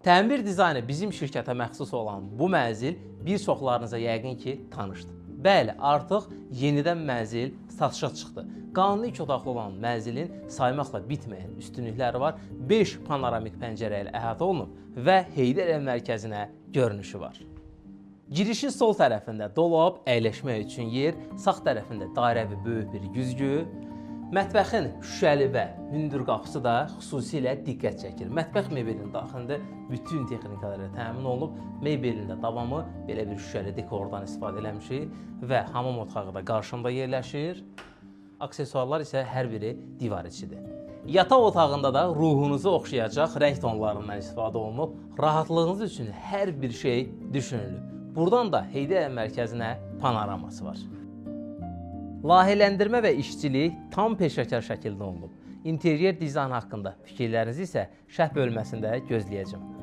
Təmir dizaynı bizim şirkətə məxsus olan bu mənzil bir çoxlarınıza yəqin ki, tanışdır. Bəli, artıq yenidən mənzil satışa çıxdı. Qanuni iki otaqlı olan mənzilin saymaqla bitməyən üstünlükləri var. 5 panoramik pəncərə ilə əhatə olunub və Heydər Əliyev mərkəzinə görünüşü var. Girişin sol tərəfində dolab, əyləşmək üçün yer, sağ tərəfində dairəvi böyük bir güzgü, mətbəxin şüşəli və hündür qapısı da xüsusilə diqqət çəkir. Mətbəx mebelinin daxilində bütün texnikalarla təmin olunub. Mebelin də davamı belə bir şüşəli dekordan istifadə eləmişik və hamam otağı da qarşımda yerləşir. Aksesuarlar isə hər biri divar içidir. Yataq otağında da ruhunuzu oxşayacaq rəng tonlarından istifadə olunub. Rahatlığınız üçün hər bir şey düşünülüb. Buradan da Heydər Əliyev mərkəzinə panoraması var. Layihələndirmə və işçilik tam peşəkar şəkildə olunub. İnteryer dizayn haqqında fikirlərinizi isə şərh bölməsində gözləyəcəm.